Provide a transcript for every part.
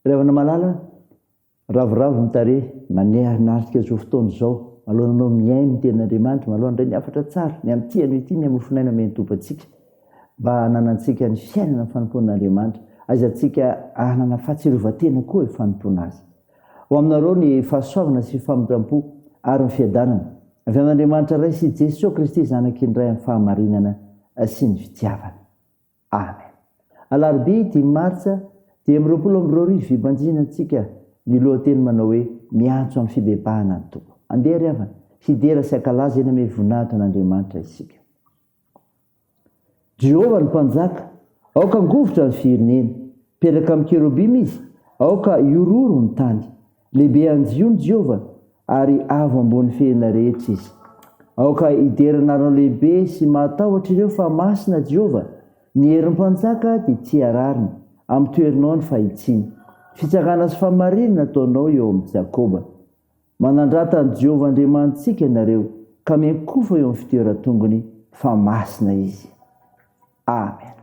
Ry havana malala, ravoravo ny tarehy, manehanarika izao fotoana izao, maloha anao mihaino ny tenin'Andriamanitra, maloha handray ny hafatra tsara, ny amin'ity anio ity, ny hamofon'aina omen'ny Tompo antsika, mba hananantsika ny fiainana amin'ny fanompoan'Andriamanitra, aizantsika hanana fahatsiarovan-tena koa eo fanompoana Azy. Ho aminareo ny fahasoavana sy famindram-po ary ny fiadanana, avy amin'Andriamanitra Ray sy Jesoa Kristy Zanaky ny Ray amin'ny fahamarinana sy ny fitiavana. Amen. Alarobia dimy martsa 2025 hibanjinantsika ny lohateny manao hoe Miantso amin'ny fibebahana ny Tompo. Andeha ry havana, hidera sy hankalaza eny amin'ny voninahitra an'Andriamanitra isika. Jehovah no Mpanjaka, aoka hangovitra ny firenena. Mipetraka amin'ny kerobima izy, aoka hihorohoro ny tany. Lehibe any Ziona Jehovah, ary avo ambony fehina rehetra izy. Aoka hidera anareo lehibe sy mahatahotra ireo fa masina Jehovah. Ny herin'ny mpanjaka dia tia rariny, ampitoerinao ny fahitsiana. Fitsarana sy fahamarinana ataonao eo amin'i Jakoba. Manandrata an'i Jehovah Andriamanitsika ianareo, ka miankofa eo amin'ny fitoeran-tongony, fa masina izy. Amen.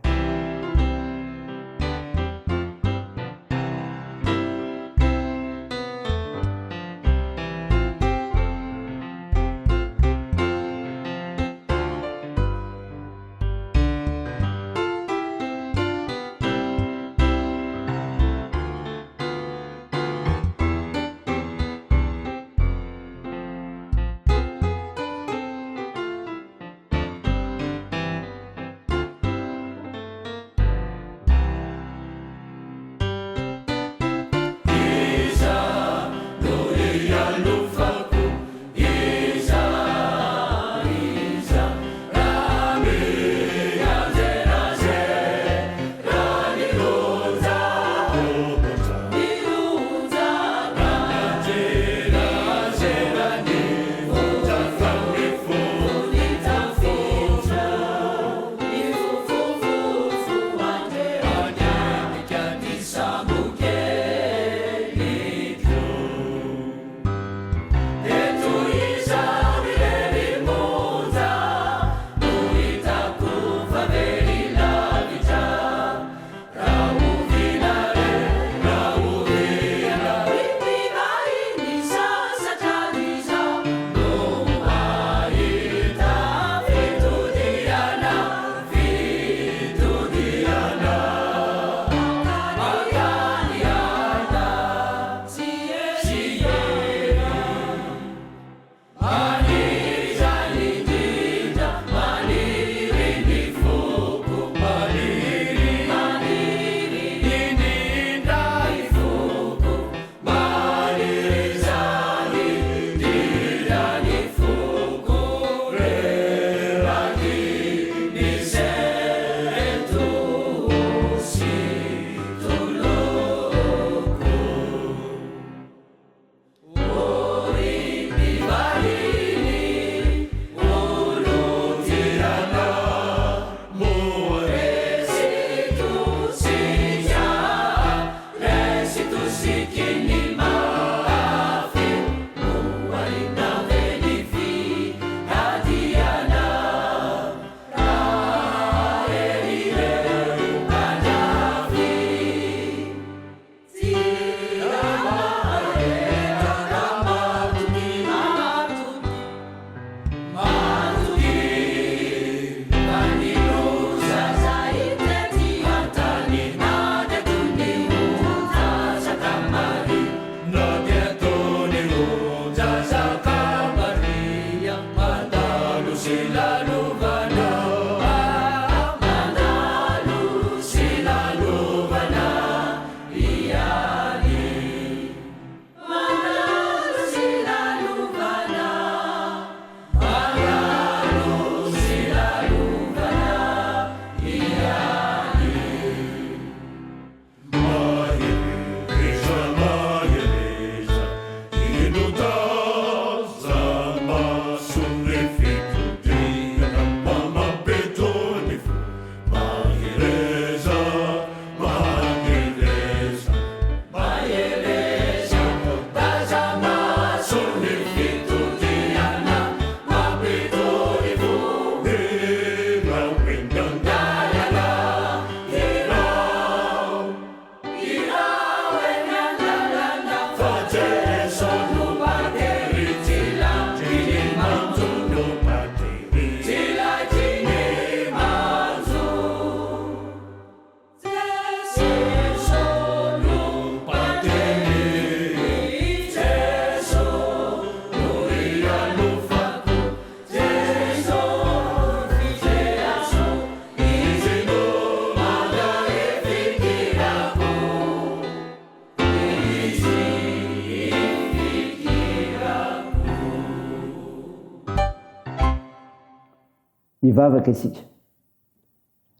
Hivavaka isika.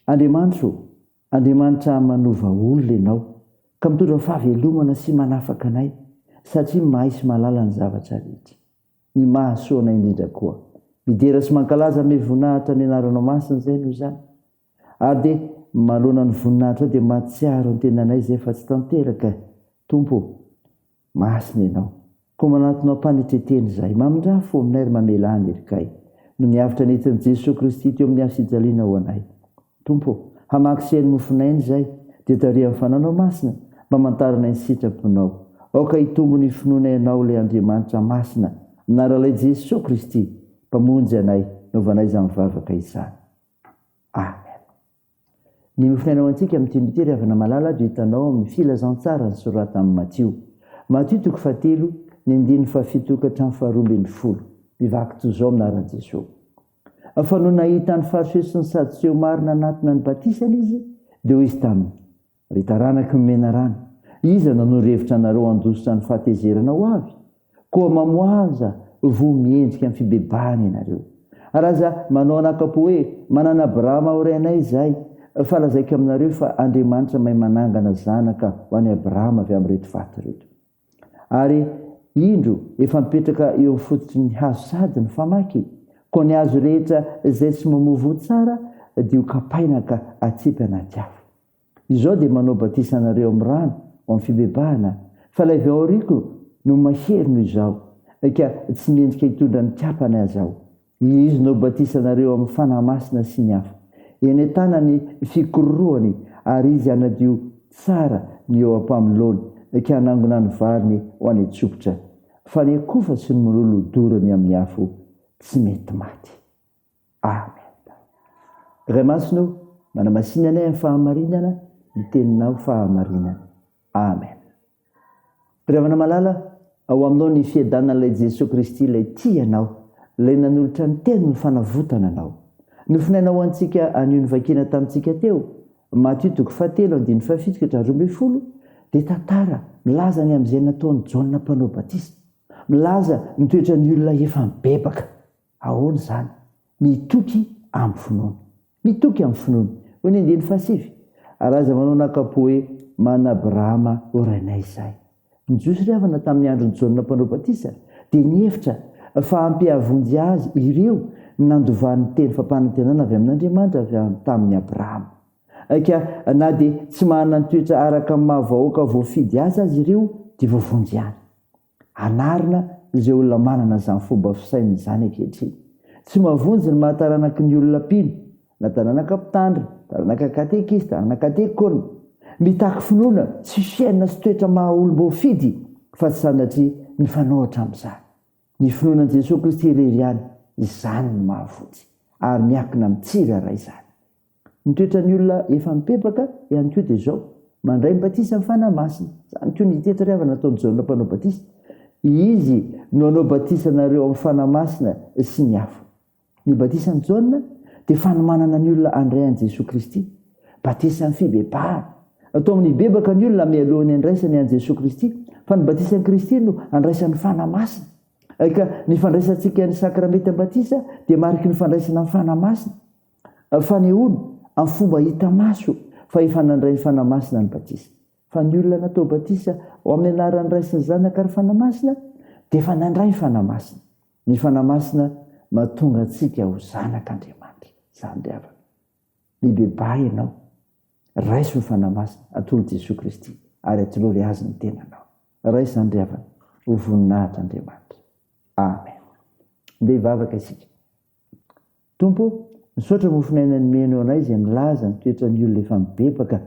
Andriamanitra ô, Andriamanitra manova olona Ianao, ka mitondra fahavelomana sy manafaka anay, satria mahay sy mahalala ny zavatra rehetra. Ny mahasoa anay indrindra koa. Midera sy mankalaza ame voninahitra ny Anaranao Masina izay noho izany. Ary dia manoloana ny voninahitrao dia mahatsiaro ny tenanay izay fa tsy tanteraka, Tompo ô. Masina Ianao. Koa manatona am-panetren-tena izahay. Mamindrà fo aminay ry mamelà ny herikay. No ny avotra nentin'i Jesoa Kristy teo amin'ny hazo fijaliana ho anay. Tompo ô, hamaky sy haino mofon'aina izahay, dia tariho amin'ny Fananao Masina, mba hamantaranay ny sitraponao. Aoka hitombo ny finoanay Anao ilay Andriamanitra Masina, amin'Aralay Jesoa Kristy, Mpamonjy anay, naovanay izany vavaka izany. Amen. Ny mofonaina ho antsika amin'ity andro ity ry havana malala dia hitanao ao amin'ny filazantsara nosoratan'i Matio. Matio toko fahatelo, ny andininy fahafito ka hatramin'ny faharoa ambinifolo. Mivaky toy izao amin'ny anaran'i Jesoa. Fa nony nahita ny Fariseo sy ny Sadoseo maro nanatona ny batisany izy, dia hoy izy taminy, Ry taranaky ny menarana, iza no nanoro hevitra anareo handositra ny fahatezerana ho avy? Koa mamoaza voa miendrika amin'ny fibebahana ianareo. Ary aza manao anakam-po hoe, Manana Abrahama ho rainay izahay, fa lazaiko aminareo fa Andriamanitra mahay manangana zanaka ho an'i Abrahama avy amin'ireto vato ireto. Ary, indro, efa mipetraka eo amin'ny fototry ny hazo sahady ny famaky, koa ny hazo rehetra izay tsy mamoa voa tsara dia hokapaina ka atsipy anaty afo. Izao dia manao batisa anareo amin'ny rano ho amin'ny fibebahana, fa ilay avy ao aoriako no mahery noho izaho, ka tsy mendrika hitondra ny kapany aza aho. Izy no batisa anareo amin'ny Fanahy Masina sy ny afo. Eny an-tanany ny fikororohany, ary izy hanadio tsara ny eo am-pamoloany, ka hanangona ny variny ho any an-tsopitra. Fa ny akofa sy ny mololo hodorany amin'ny afo tsy mety maty. Amen. Ray Masina o, manamasina anay amin'ny fahamarinana, ny teninao fahamarinana. Amen. Ry havana malala, ao aminao ny fiadanan'ilay Jesoa Kristy ilay tia anao, ilay nanolotra ny teniny ho fanavotana anao. Nofonaina ho antsika anio novakiana tamintsika teo, Matio toko fahatelo andininy fahafito ka hatramin'ny 12, dia tantara milaza ny amin'izay nataon'i Jaona Mpanao Batisa. Milaza ny toetran'ny olona efa mibebaka. Ahoana izany? Mitoky amin'ny finoana. Mitoky amin'ny finoana. Hoy ny andininy fahasivy, Ary aza manao nakapo hoe, Mana Abrahama ho rainay izahay. Ny Jiosy ry havana tamin'ny andron'i Jaona Mpanao Batisa dia nihevitra fa ampy hahavonjy azy ireo ny nandovany ny teny fampanantenana avy amin'Andriamanitra avy tamin'i Abrahama. Ka na dia tsy manana ny toetra araka ny maha vahoaka voafidy azy aza ireo dia voavonjy ihany. Anarina izay olona manana izany fomba fisainana izany ankehitriny. Tsy mahavonjy ny maha taranaky ny olona mpino, na taranaka mpitandrina, taranaka katekisy, taranaka diakona. Mitaky finoana sy fiainana sy toetra maha olom-boafidy fa tsy sanatria mifanohitra amin'izany. Ny finoana an'i Jesoa Kristy irery ihany, izany no mahavonjy. Ary miankina amin'ny tsirairay izany. Ny toetran'ny olona efa mibebaka ihany koa dia izao, mandray ny batisa amin'ny Fanahy Masina. Izany koa ny teto ry havana nataon'i Jaona mpanao batisa. Izy no hanao batisa anareo amin'ny Fanahy Masina sy ny afo. Ny batisan'i Jaona dia fanomanana ny olona handray an'i Jesoa Kristy. Batisan'ny fibebahana. Atao amin'ny hibebaka ny olona mialohan'ny handraisany an'i Jesoa Kristy, fa ny batisan'i Kristy no handraisany Fanahy Masina. Ka ny fandraisantsika ny sakramentam-batisa dia mariky ny fandraisana ny Fanahy Masina. Fanehoana amin'ny fomba hita maso fa efa nandray ny Fanahy Masina ny batisa. Fa ny olona natao batisa ho amin'ny anaran'ny Ray sy ny Zanaka ary Fanahy Masina dia efa nandray ny Fanahy Masina. Ny Fanahy Masina mahatonga antsika ho zanak'Andriamanitra. Izany ry havana. Mibebaha ianao. Raiso ny Fanahy Masina, atolory Jesoa Kristy ary atolory Azy ny tenanao. Raiso izany ry havana, ho voninahitr'Andriamanitra. Amen. Ndeha hivavaka isika. Tompo ô, misaotra mofon'aina nomenao anay izay milaza ny toetran'ny olona efa mibebaka,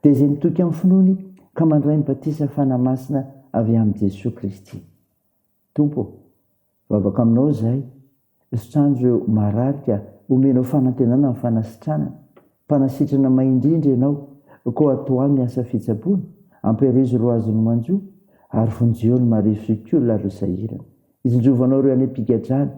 dia izay mitoky amin'ny finoany ka mandray ny batisa Fanahy Masina avy amin'i Jesoa Kristy. Tompo ô, vavaka aminao izahay, sitrano ireo marary ka omenao fanantenana amin'ny fanasitranana. Mpanasitrana mahay indrindra Ianao, koa atoano ny asa fitsaboana, ampiherezo ireo azon'ny manjo, ary vonjeo ny marefo sy olona ary ireo sahirana. Izinjovanao ireo any am-pigadrana.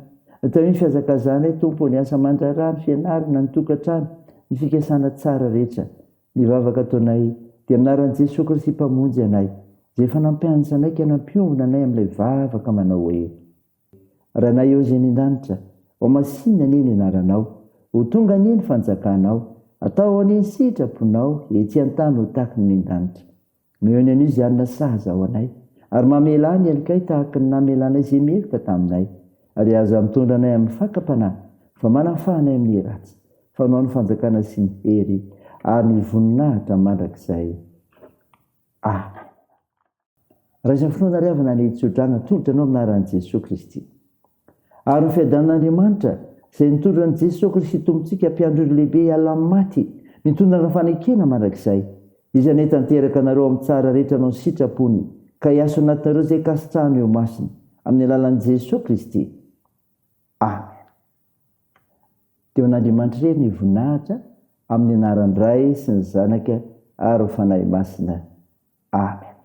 Tahio ny fihazakazahanay, Tompo, ny asa aman-draharaha, ny fianarana, ny tokantrano, ny fikasana tsara rehetra. Ny vavaka ataonay dia amin'ny anaran'i Jesoa Kristy Mpamonjy anay, izay efa nampianatra anay ka nampiombona anay amin'ilay vavaka manao hoe, Rainay eo izay any an-danitra, hohamasinina anie ny anaranao. Ho tonga anie ny fanjakanao, atao anie ny sitraponao ety an-tany ho tahaky ny any an-danitra. Omeo ny anio izay hanina sahaza ho anay, ary mamelà ny helokay tahaky ny namelanay izay meloka taminay. Ary aza mitondra anay amin'ny fakam-panahy, fa manafaha anay amin'ny ratsy. Fa Anao ny fanjakana sy ny hery ary ny voninahitra mandrakizay. Amen. Raiso amin'ny finoana ry havana ny tsodrano atolotra anao amin'ny anaran'i Jesoa Kristy. Ary ny fiadanan'Andriamanitra, izay nitondra an'i Jesoa Kristy Tompontsika Mpiandry ondry lehibe hiala amin'ny maty, nitondra ny fanekena mandrakizay, Izy anie tanteraka anareo amin'ny tsara rehetra hanao ny sitrapony, ka hiasa ao anatinareo izay ankasitrahany eo imasony, amin'ny alalan'i Jesoa Kristy. Amen. Dia ho an'Andriamanitra irery ny voninahitra, amin'ny anaran'ny Ray sy ny Zanaka ary ny Fanahy Masina. Amen.